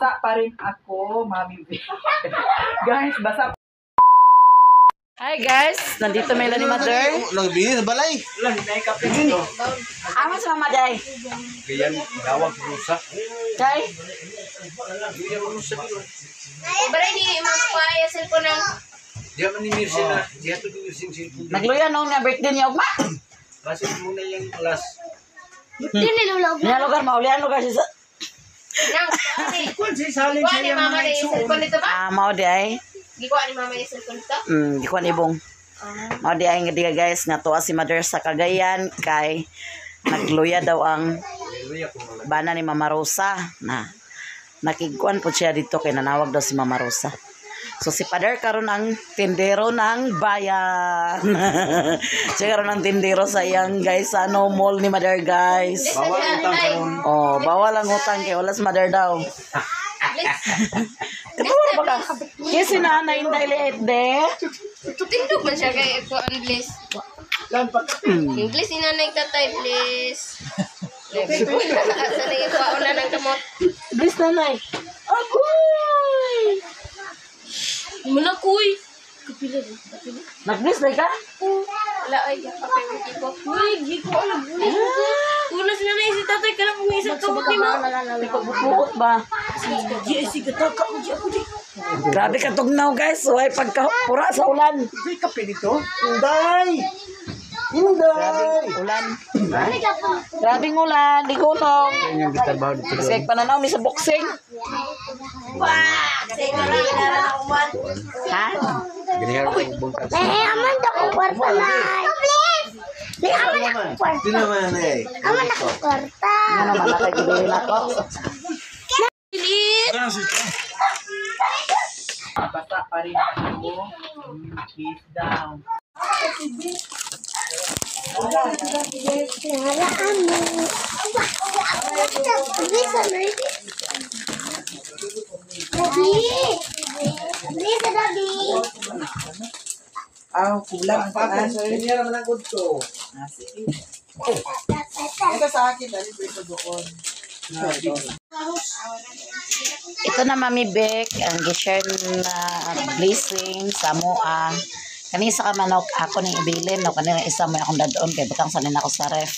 Basa pa rin ako, Mami V. Guys, basa. Hi guys, nandito may ni Mother. Lang bihis balay. Amo sa mama day. Ganyan dawag rusa. Day. Baray ni mama ko ay cellphone ng Diya man ni Mirsin na, diya to ni Mirsin cellphone. Nagluya no nga birthday niya ugma. Basin mo na yung alas. Niya lugar maulian lugar siya. Nang kuha ni. Kung si salin Kuha ni mama ni cellphone nito ba? Ah, mao di ay. Gikuha ni mama ni cellphone nito. Gikuan ibong. Mao di ay nga diga guys nga tuwa si Mother sa Cagayan kay nagluya daw ang bana ni Mama Rosa na nakigkuan po siya dito kay nanawag daw si Mama Rosa. So si Father karon ang tindero ng bayan. Siya karon ang tindero sa iyang guys sa ano mall ni Mother, guys. Bawal utang karon. Oh, bawal ang utang kay wala si Mother daw. Katuwa ba ka? Kasi na na inday liit de. Tindog man siya kay ko ang bliss. English ni nanay tatay, please. Asa na yung kuha na ng kamot. Bliss nanay. Agoy! Muna kuy. Nag-bliss na ka? Wala ay kape mo ko. Uy, gi ko alam. Una si nanay si tatay ka lang kung isang kamot ni mo. Di pagbubuot ba? Grabe ka tugnaw guys. Way pagka pura sa ulan. May kape dito. Inday. Inday. Ulan. Grabing ulan, di kunong. Yung gitrabaho dito. Kasi pananaw mi sa boxing. Ha? Ganihan ang bungkag. Eh, aman daw ko kwarta na. Please! May aman ako kwarta. Di naman eh. Aman ako kwarta. Ano naman nakagibilin ako? Basa pa rin ako. Kiss down. Nara amo. Bisa na. Daddy! Bisa, Daddy! Ah, kulang ang taan. Niya naman ang gusto. Ah, sige. Ito sa akin, dali ko doon. Ito na Mami Beck, ang gi-share na blessing sa moa. Kani isa ka manok ako ning ibilin no kanina isa mo akong dadon kay butang sa nina ko sa ref.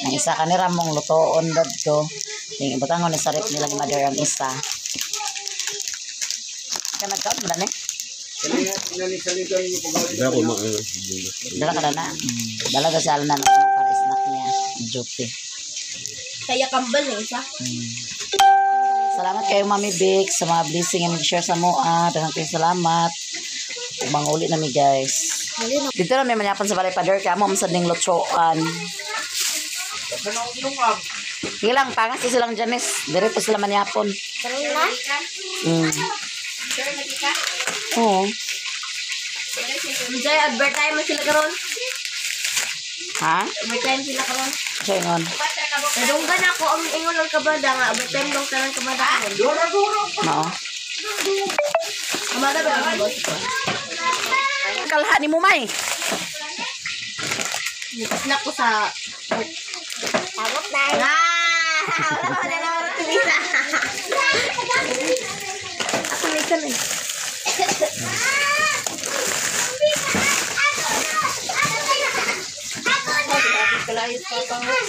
Ang isa kanira mong lutoon dadto. Ning ibutang ko ni sa ref nila ni Mother ang isa. Kanagkaon mo na ni? Dala ka na na. Dala ka siya na para snack niya. Duty. Kaya kambal na isa. Salamat kayo Mami Vic sa mga blessing nga mag-share sa moa. Daghang kayo salamat. Ug manguli na mi guys. Dito na may manyapan sa balay pader kay amo man sad ning lotsoan. Sige lang, pangas na silang Janice. Dire pa sila manyapon. Oo. Jay, advertise mo sila karon. Ha? Overtime sila karon. Siya ingon. Nadunggan ako ang ingon ng kabada nga overtime dong tanan kabada karon. Mao. Kabada ba ang boss ko? Kalha ni mo may. Snack ko sa Tawag na. Ah! Wala ko na naman tumisa. Ako na isa na eh.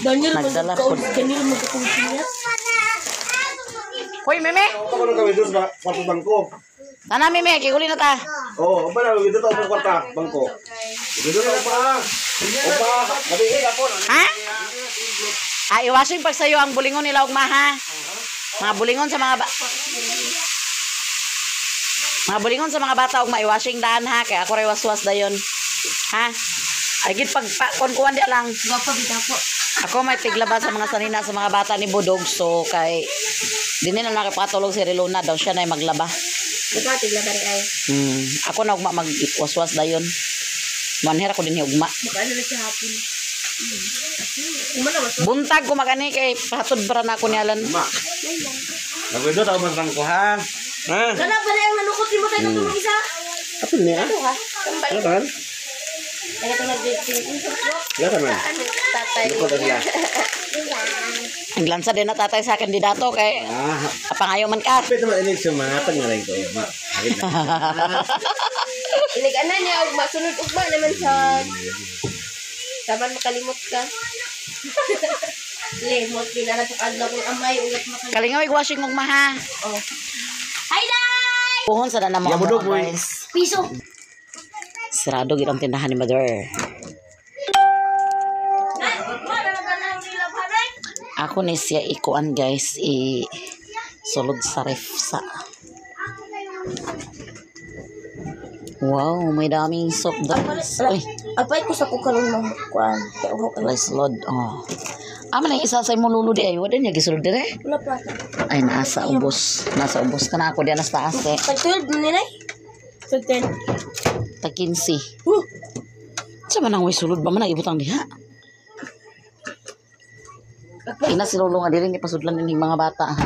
Daniel, Nagdala po. Daniel magkakumpinya. Hoy, Meme! Ako na kami doon sa kwarto bangko. Tana, Meme! Kiguli na ta. Oo, ba na dito ako kwarta bangko. Dito na pa. Opa, gabi eh ako. Ha? Ah, iwasin pag sayo ang bulingon nila ugma ha. Mga bulingon sa mga mga bulingon sa mga bata ugma iwashing daan ha kay ako ray waswas dayon. Ha? Ay gid pag pa, kon kuan di lang. Gwapa bitaw po. Ako may tiglaba sa mga sanina sa mga bata ni Budog so kay di nila nakapatulog si Relona daw siya na maglaba. Ikaw tigla ba ay? Ako na ugma magwaswas dayon. Manhira ko din ni ugma. Mukha na sa hapon. Umana ba? Buntag ko magani kay pahatod para na ako nialan. Ma. Nagwido ta man bangko ha. Ha? Kana ba na yung nanukot ni mo tayo katulong isa? Ato niya. Ano ba? Kaya ito nag-drink. Wala ka man. Ano, tatay? Lukot na sila. Ang lansa din na tatay sa akin di dato kay Ah, apangayo man ka. kapit naman inig sa mga hatag na rin ko. Ma, sakit na. Inig-ana niya, ugma. Sunod ugma naman sa... Saban makalimot ka. Limot, ginana sa kadlaw kong amay. Ugat makalimot. Kalingaw washing og maha. Oh. Hi, Day! Puhon sa na mo Yamudog, boy. guys. Piso. Sarado gid ang tindahan ni Mother. Ako ni siya ikuan guys i sulod sa ref sa. Wow, may daming soft drinks. Uy, Apay ko sa kukaroon ng kuan. Kaya uho ka. rice load. Oh. Ama na isa sa imong lulo di ay wala niya gisulod dire. Wala pa. Ay nasa ubos. Nasa ubos ka na ako diyan sa taas eh. Tag 12 na nilay? Tag 10. Tag 15. Huh. Sa man ang way sulod ba man ang ibutang diha? Ina si lolo nga dili ni pasudlan ining mga bata ha.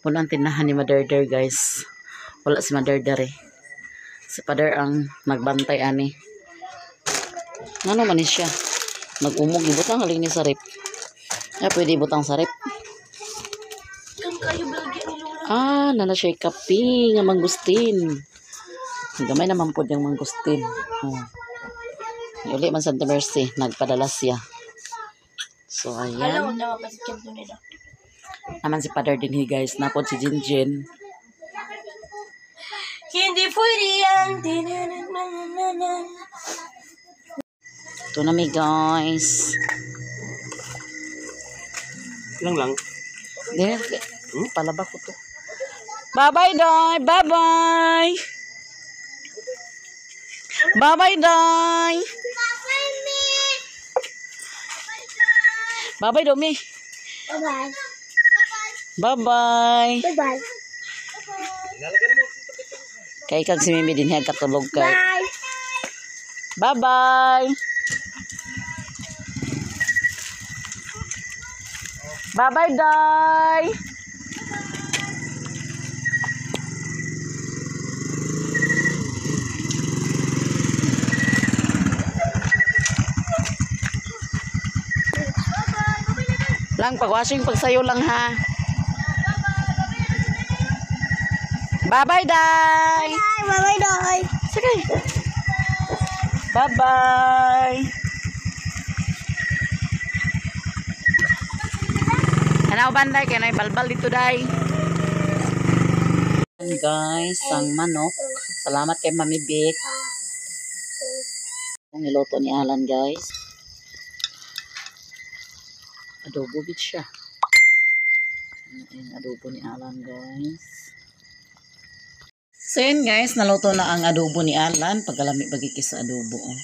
Puno ang tindahan ni Mother Der, guys. Wala si Mother Der eh. Si Father ang nagbantay ani. Ngano man ni siya? Nag-umog ibutang haling ni sa rep. Ay, pwede ibutang sa rep. Kang kayo balagyan ni Lola. Ah, nana siya kape nga mangustin. Gamay naman po yung mangustin. Oh. Uli man Santa Mercy, nagpadala siya. So, Alam mo ayan. na mapasikyam to nila. Naman si Father din hi guys. Napod si Jinjin. Hindi pwede yan. Tinanananana. Ito na mi guys. Lang lang. Dire, palaba ko to. Bye-bye, Day! Bye-bye! Bye-bye, Day! Bye-bye, Mi. Bye-bye, Domi. Bye-bye. Bye-bye! Bye-bye. Kay kag si Mimi din katulog kay. Bye. Bye-bye. Bye-bye, Day. Lang, pag-washing, pagsayo lang ha. Bye-bye, Day. Bye. Bye-bye, Day. Sige. Bye-bye. Ano banday kay nay balbal dito day. Ayan, guys, ang manok. Salamat kay Mami Vic. Ang niluto ni Alan, guys. Adobo bit siya. Ano yung adobo ni Alan, guys. So yun guys, naluto na ang adobo ni Alan. Pagkalami bagi sa adobo. Oh.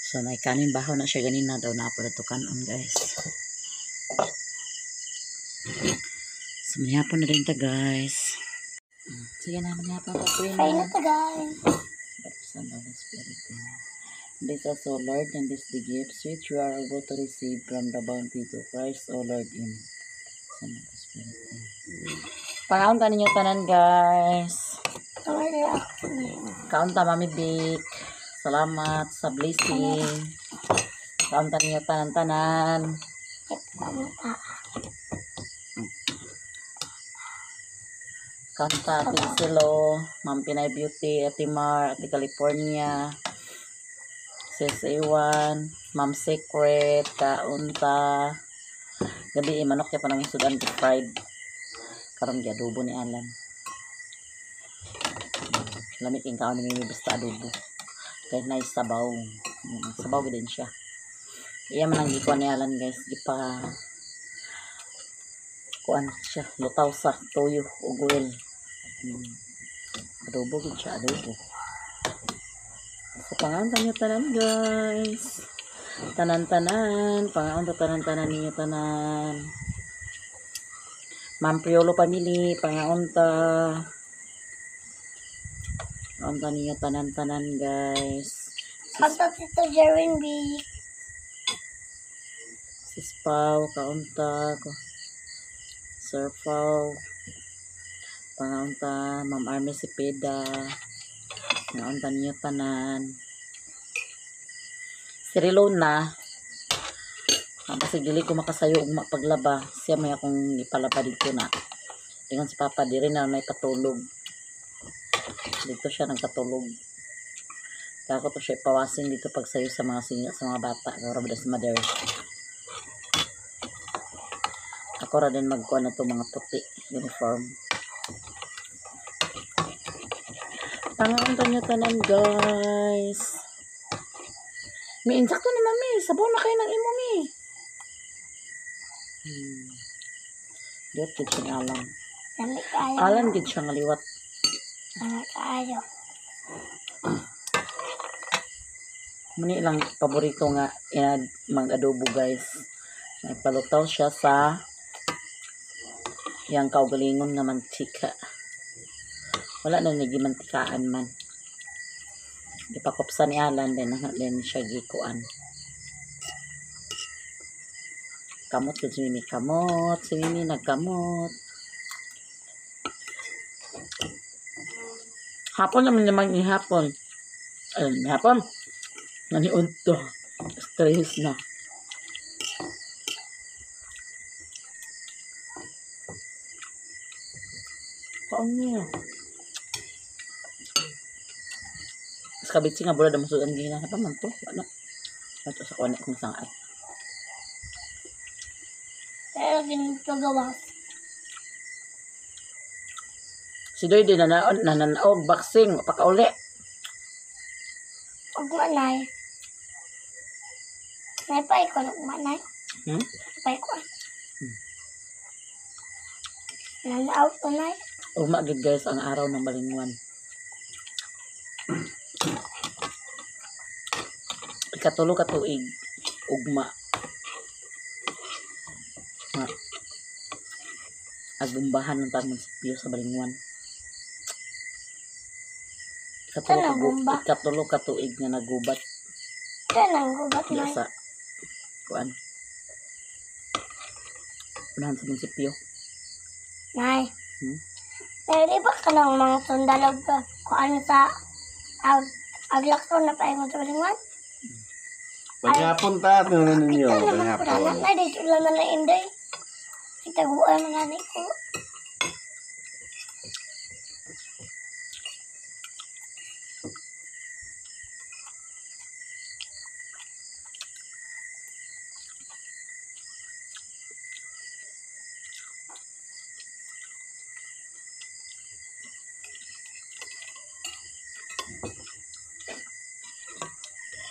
So may kanin bahaw na siya ganina daw na po na to kanon guys. So manihapon na rin ta guys. Sige na, manihapon ka po Kain na to, guys. Son of the Spirit. Amen. This is, O Lord, and this the gifts which you are about to receive from the bounty to Christ, O Lord. Amen. Son of the Spirit. Amen. Pangaon ninyo tanan guys. Kaunta Mami Vic. Salamat sa blessing. Kaunta ninyo tanan-tanan. Kaunta Ate Silo, Ma'am Pinay Beauty, Ate Mar, Ate California, Sis A1, Ma'am Secret, Kaunta. Gabi eh, manok kaya pa nang sudan fried. Karon gi adobo ni Alan. Lamit yung kaon ni Mimi basta adobo. Kahit nice sabaw. Sabaw din siya. Iya man ang gikuan ni Alan guys. Gipa kuan siya. Lutaw sa toyo ug oil. Adobo gid siya adobo. So pangaon ninyo tanan guys. Tanan-tanan. Pangaon ta tanan-tanan ninyo tanan. Ma'am Priolo family, pangaon ta. Pangaon ta ninyo tanan-tanan guys. Kanta Tito Jerwin B. Sis Pau, kaunta. Sir Pau. Pangaunta, Ma'am Army Cepeda. Ngaon ta niyo tanan. Si Rilona, basig dili ko makasayo ug mapaglaba. Siya may akong ipalaba dito na. Ingon si Papa, diri na may patulog. Dito siya nagkatulog. Kaya ako to siya ipawasin dito pagsayo sa mga singa, sa mga bata. Kaya ba si mother. Ako ra din magkuha na to mga puti uniform. Tangan tanyo tanan, guys. Mi, insakto na mami. Sabaw na kayo ng imo, mi. Diot gid siya alam. Dami kaayo. Alan gid siya nga liwat. Dami kaayo. Muni lang paborito nga inad mag-adobo, guys. May palutaw siya sa yang kaugalingon nga mantika. Wala na nigi mantikaan man. Gipakupsa ni Alan din na din siya gikuan. Kamot gud si Mimi, kamot. Si Mimi nagkamot. Hapon naman naman ihapon. Ayun, hapon. Naniud to. Stress na. Kaon niya. Mas kabitsi nga bulad ang masudan gina. Napa man to? Wala. Ato sa kuwan kong sangat. Pero ganito gawas. Si Doy din nananaog, nananaog boxing pakauli. Ug manay. Nay pa ikaw na manay. Hmm? Pa ikaw. Nanaw ko nay. Ugma gid guys ang araw ng Balingwan. Ikatulo ka tuig ugma. Nga. Agbumbahan ng tag munisipyo sa Balingwan. Ikatulo Saan ka ang bumba? Ikatulo ka tuig nga nagubat Kanang gubat diya nay. sa kuan. Unahan sa munisipyo. Nay. Hmm? Pero di ba ka ng mga sundalog ba? Kung ano sa aglakso na pa yung sa Balingwan? Paghapon ta, tingnan ninyo. Ito naman ko Paghapon. na na dito lang na inday. Itaguan man nanay ko.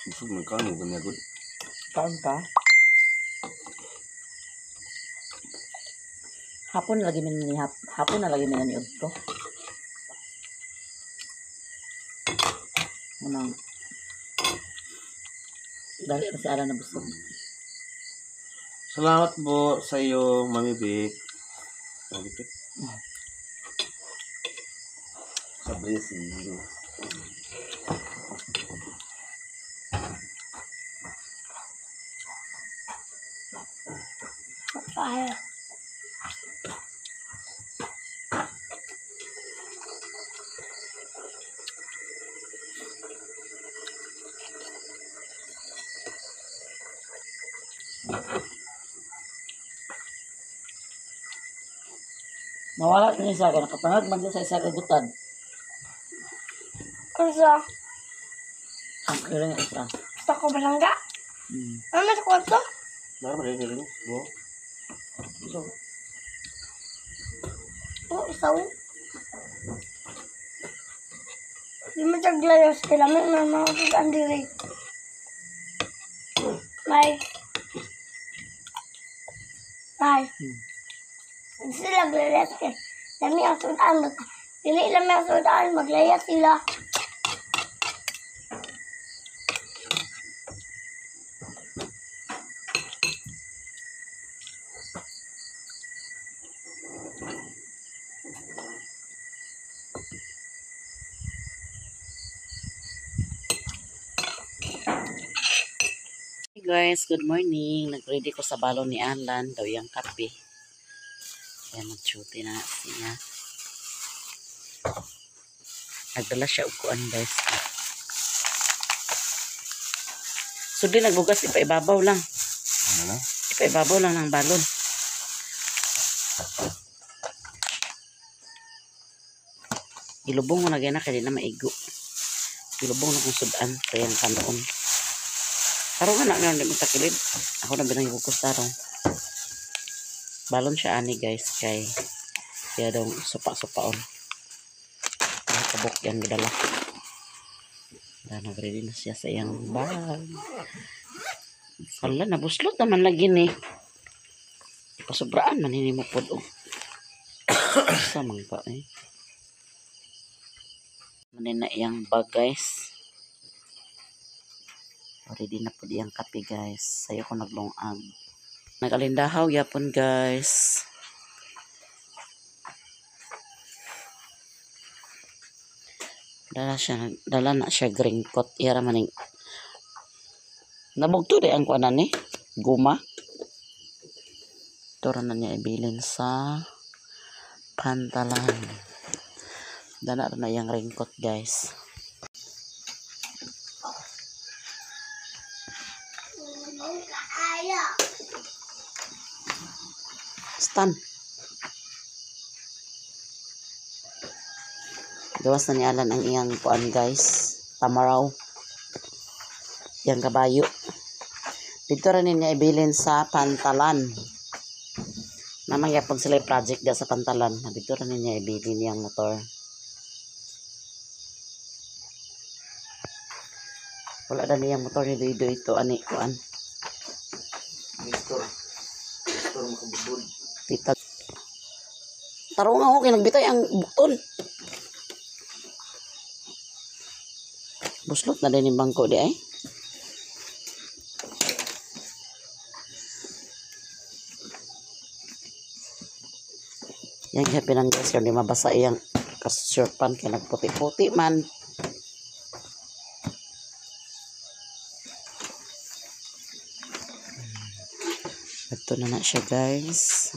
Busog man ka, mo ganyan gud. Kaon ka? Hapon lagi man ni hapon na lagi man ni udto. Unang dali na si Alan na busog. Salamat po sa iyo, Mami Vic. Mami Vic. Sa blessing. Kaayo. Nawala ni isa ka nakapangag man siya sa isa ka gutad. Unsa? Ang kira nga isa. Sa ko balangga? Ano sa kwarto? Meron ba rin? Go. So, Oo, isaw. Di mo taglayas sila. May mga sudan diri. May. May. Sila glayas kay. Lami ang sudan. Dili lami ang sudan. Maglayas sila. Hey guys, good morning. Nag-ready ko sa balon ni Alan daw yung kape. Kaya mag-duty na siya. Nagdala siya og kuan guys. So di nagbugas, ipaibabaw lang. Ano na? Ipaibabaw lang ng balon. Ilubong mo na gana kay di na maigo. Ilubong na kung sudan sa iyang kanon. Tarong nga na nga hindi mo takilid. Ako na binang ibukos tarong. Balon siya ani guys kay kaya daw supa-supaon. Nakabok yan gidala. Nag-ready na siya sa iyang bag. Wala, nabuslot naman lagi ni. Pasubraan man ini mo pod og. Sa man ka eh. Manin na iyang bag guys. Ready na pod iyang kape guys. Sayo ko naglungag. Nagalindahaw yapon guys. Dala na siya green coat. Iyara maning nabugto di ang kuanan ni guma. Turo na niya ibilin sa pantalan. Dala na iyang raincoat guys. Stan. Gawas na ni Alan ang iyang kuan guys. Tamaraw. Iyang kabayo. Dito rin niya ibilin sa pantalan. Namangyapon sila yung project dyan sa pantalan. Dito rin niya ibilin iyang motor. Wala na niyang motor ni Duido ito. Ani, kuan. Nestor. Nestor makabusod. Tita. Tarong ako, kinagbitay ang bukton. Buslot na din yung bangko di ay. Yan siya pinanggas yun, di mabasa iyang kasurpan kaya nagputi-puti man. Ito na na siya guys.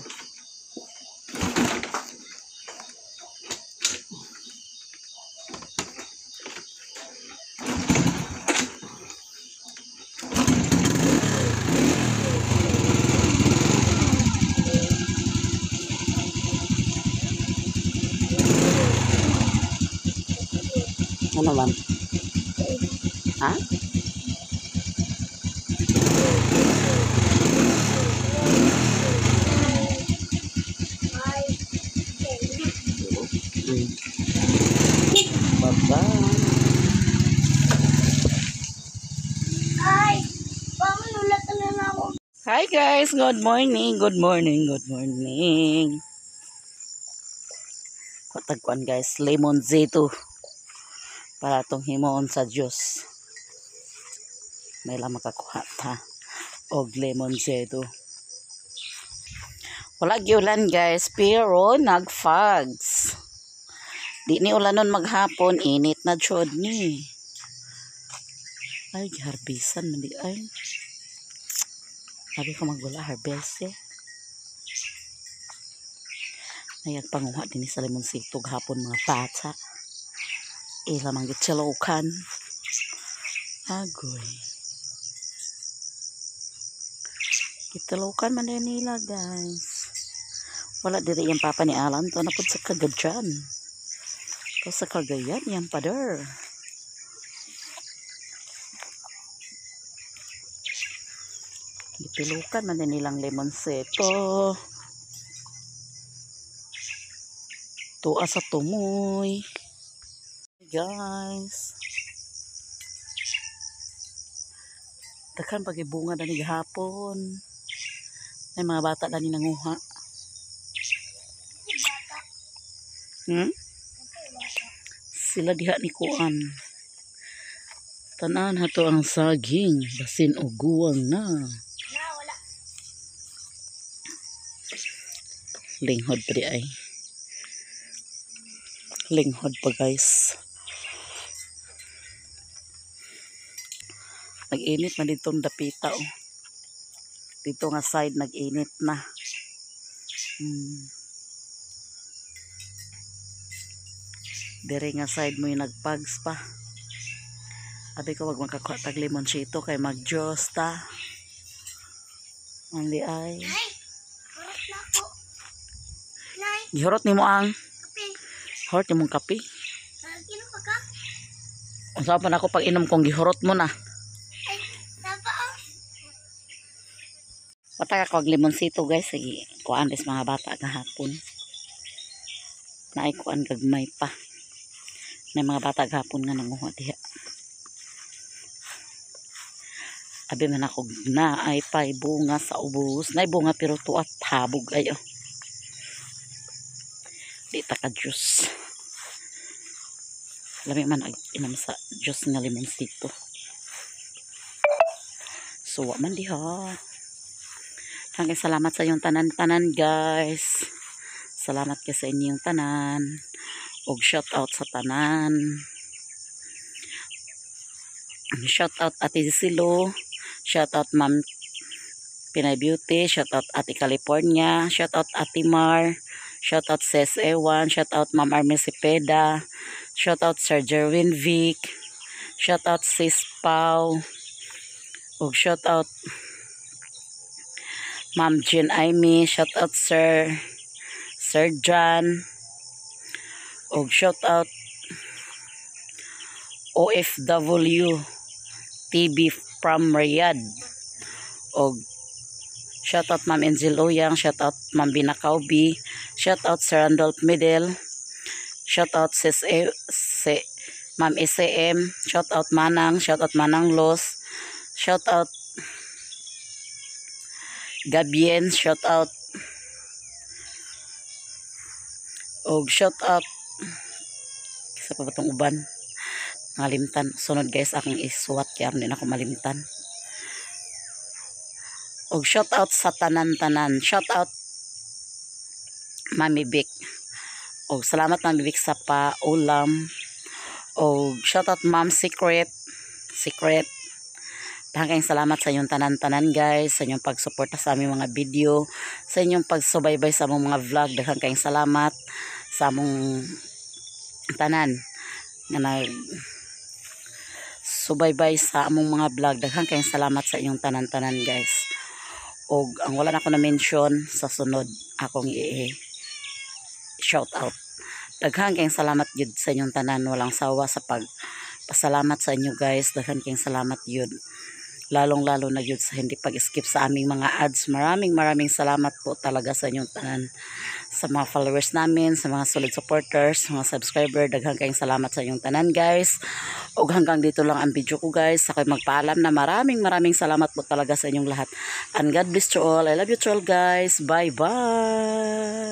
Ano man? Ha? Bye-bye. Ay, pamanulat na ako. Hi guys, good morning, good morning, good morning. Patagkuan guys, lemon zito. Para itong himuon sa juice. May lang makakuha ta og lemon zito. Wala giulan guys, pero nag-fogs. Di ni ulanon maghapon, init na jud ni. Ay, giharbisan man di ay. Sabi ko magwala harvest eh. Ay, panguha din sa lemonsito hapon mga bata. Ila mang gitsilokan. Agoy. Gitsilokan man din nila guys. Wala diri yung papa ni Alan. To na pud sa Cagayan. To sa Cagayan yung pader. Gipilukan man din nilang lemonsito. Tuwa sa tumoy. Guys. Daghan pag ibunga na ni gahapon. May mga bata na ni nanguha. Sila diha ni kuan. Tanan hato ang saging basin og guwang na. Linghod pa di ay. Linghod pa guys. Nag-init na dito ang dapita oh. Dito nga side nag-init na. Dire nga side mo yung nagpags pa. Abi ko wag makakuha tag limoncito kay mag-juice ta. Andi ay. Nay, oras na ako. Nay, Gihurot nimo ang kape. hurot nimong kape. Inom pa ka? Unsa pa nako pag inom kung gihurot mo na. Ay, taba oh. Pataka ko og limonsito, guys. Sige, kuan des mga bata gahapon. Naay kuan gagmay pa. Na mga bata gahapon nga nanguha diha. Abi man ako na ay pay bunga sa ubos. Nay bunga pero tuat habog ayo. Di ta ka juice. Lami man ag inom sa juice nga limonsito. Suwa man diha. Hanggang salamat sa inyong tanan-tanan, guys. Salamat kay sa inyong tanan. Og shout out sa tanan. Shout out Ate Silo. Shout out Ma'am Pinay Beauty. Shout out Ate California. Shout out Ate Mar. Shout out Ses Ewan. Shout out Ma'am Army Cepeda. Shout out Sir Jerwin Vic. Shout out Sis Pau. Ug shout out Ma'am Jean Aimee. Shout out Sir John. Og shout out OFW TV from Riyadh. Og shout out Ma'am Angel Oyang, shout out Ma'am Bina Kaubi, shout out Sir Randolph Middle, shout out Sis A, si Ma'am SAM, shout out Manang, shout out Manang Los, shout out Gabien, shout out og shout out sa pa ba tong uban, ngalimtan. Sunod, guys, akong isuwat kaya din ako malimtan. Og shout out sa tanan-tanan. Shout out Mami Vic. Og salamat, Mami Vic, sa paulam. Og shout out Ma'am Secret Secret. Daghang salamat sa inyong tanan-tanan, guys, sa inyong pagsuporta sa aming mga video, sa inyong pagsubaybay sa among mga vlog. Daghang kayong salamat sa among tanan nga nag subaybay sa among mga vlog. Daghang kayong salamat sa inyong tanan-tanan, guys. Og ang wala na ko na mention, sa sunod akong i shout out. Daghang kayong salamat gyud sa inyong tanan, walang sawa sa pag pasalamat sa inyo, guys. Daghan kayong salamat gyud. Lalong lalo na gyud sa hindi pag-skip sa aming mga ads. Maraming maraming salamat po talaga sa inyong tanan. Sa mga followers namin, sa mga solid supporters, mga subscriber, daghan kayong salamat sa inyong tanan, guys. Og hanggang dito lang ang video ko, guys. Ako'y magpaalam na. Maraming maraming salamat po talaga sa inyong lahat. And God bless to all. I love you to all, guys. Bye bye.